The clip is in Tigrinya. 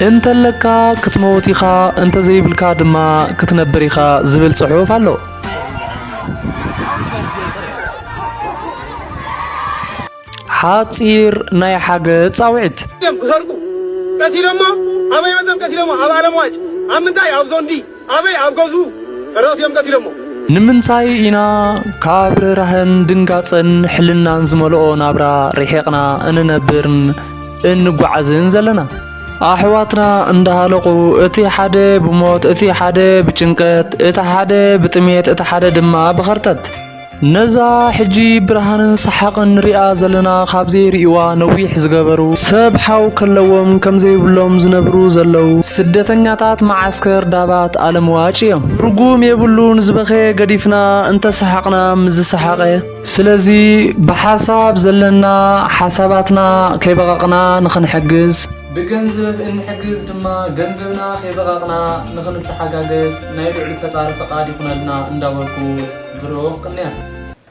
እንተለካ ክትመውት ኢኻ፣ እንተዘይብልካ ድማ ክትነብር ኢኻ ዝብል ጽሑፍ ኣሎ። ሓጺር ናይ ሓገዝ ጻውዒት። እዮም ክሰርቁ ቀቲሎሞ። ኣበይ መቶም ቀቲሎሞ? ኣብ ኣለምዋጭ። ኣብ ምንታይ? ኣብ ዞንዲ። ኣበይ? ኣብ ገዝኡ። ሰረቕት እዮም ቀቲሎሞ። ንምንታይ ኢና ካብ ርህራሀን ድንጋጸን ሕልናን ዝመልኦ ናብራ ርሒቕና እንነብርን እንጓዓዝን ዘለና? ኣሕዋትና እንዳሃለቑ፣ እቲ ሓደ ብሞት፣ እቲ ሓደ ብጭንቀት፣ እቲ ሓደ ብጥሜት፣ እቲ ሓደ ድማ ብኸርተት። ነዛ ሕጂ ብርሃንን ሰሓቕን ንሪኣ ዘለና፣ ካብ ዘይርእይዋ ነዊሕ ዝገበሩ፣ ሰብ ሓው ከለዎም ከም ዘይብሎም ዝነብሩ ዘለዉ ስደተኛታት መዓስከር ዳባት ኣለምዋጭ እዮም። ትርጉም የብሉን ዝበኸየ ገዲፍና እንተሰሓቕና ምስ ዝሰሓቐ። ስለዚ ብሓሳብ ዘለና ሓሳባትና ከይበቐቕና ንኽንሕግዝ፣ ብገንዘብ እንሕግዝ ድማ ገንዘብና ከይበቐቕና ንኽንተሓጋገዝ ናይ ልዑል ፈጣሪ ፈቓድ ይኹነልና እንዳበልኩ ብሩኽ ቅንያት።